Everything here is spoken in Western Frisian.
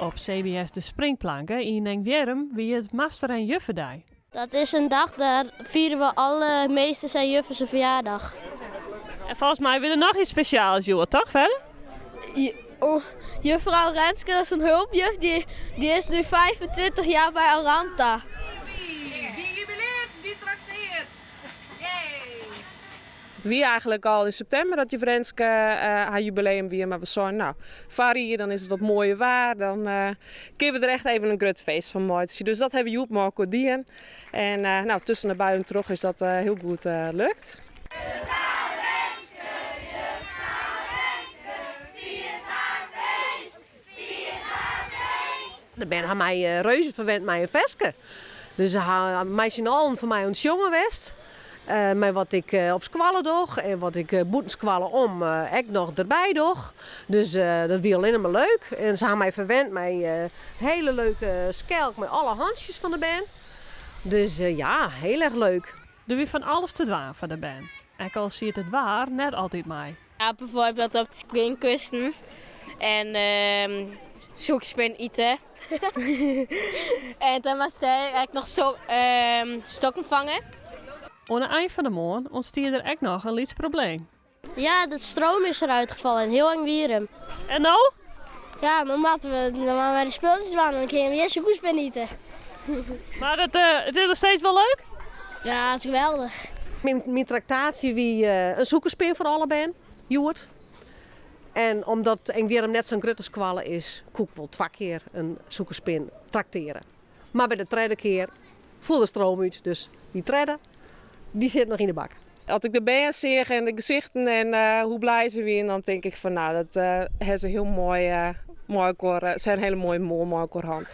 Op CBS De Springplanke yn Engwierrum wie it master en juffedei. Dat is in dag, daar vieren we alle meesters en juffen zijn verjaardag. En folgens my wie der noch iets spesjaals hjoed, toch Fedde? Oh, juffrouw Renske, dat is een hulpjuf, die, die is nu 25 jaar bij Aranta. Wie jubileert, die trakteert. It wie eigenlik al yn septimber dat juf Renske har jubileum wie, mar we seinen no, foarjier dan is it wat moaier waar, dan kinne we der echt even in grut feest fan meitsje. Dus dat hawwe we hjoed mei elkoar dien en no, tusken de buien troch is dat hiel goed lukt. De bern ha my reuze ferwend mei in ferske. Dus se ha mei syn allen foar my oan it sjongen west. Mei wat ik op skoalle doch en wat ik bûten skoalle om ek noch derby doch. Dus dat wie allinne mar leuk. En se ha my ferwend mei hele leuke skelk mei alle hantsjes fan de bern. Dus ja, hiel erch leuk. Der wie fan alles te dwaan foar de bern, ek al siet it waar net altyd mei. Ja, bijvoorbeeld op de springkussen en sûkerspin ite. en dan moast ek noch so, stokken fange. Oan 'e ein fan de moarn ûntstie der ek noch in lyts probleem. Ja, de stroom is eruit gevallen in hiel Engwierum. En no? Ja, dan moatte we dan moatte we de spultsjes dwaan en dan kinne we hjir sûkerspin ite. Mar it, it is noch steeds wol leuk? Ja, it is geweldich. Myn traktaasje wie in sûkerspin foar alle bern, hjoed. En omdat Engwierrum net sa'n grutte skoalle is, koe ik wol twa kear in sûkerspin trakteare. Mar by de tredde kear foel de stroom út, dus dy tredde dy sit noch yn de bak. As ik de bern seach en de gesichten en hoe blij se wiene, dan tink ik fan no, dat ha se hiel moai mei elkoar, se ha in hiele moaie moarn mei elkoar hân.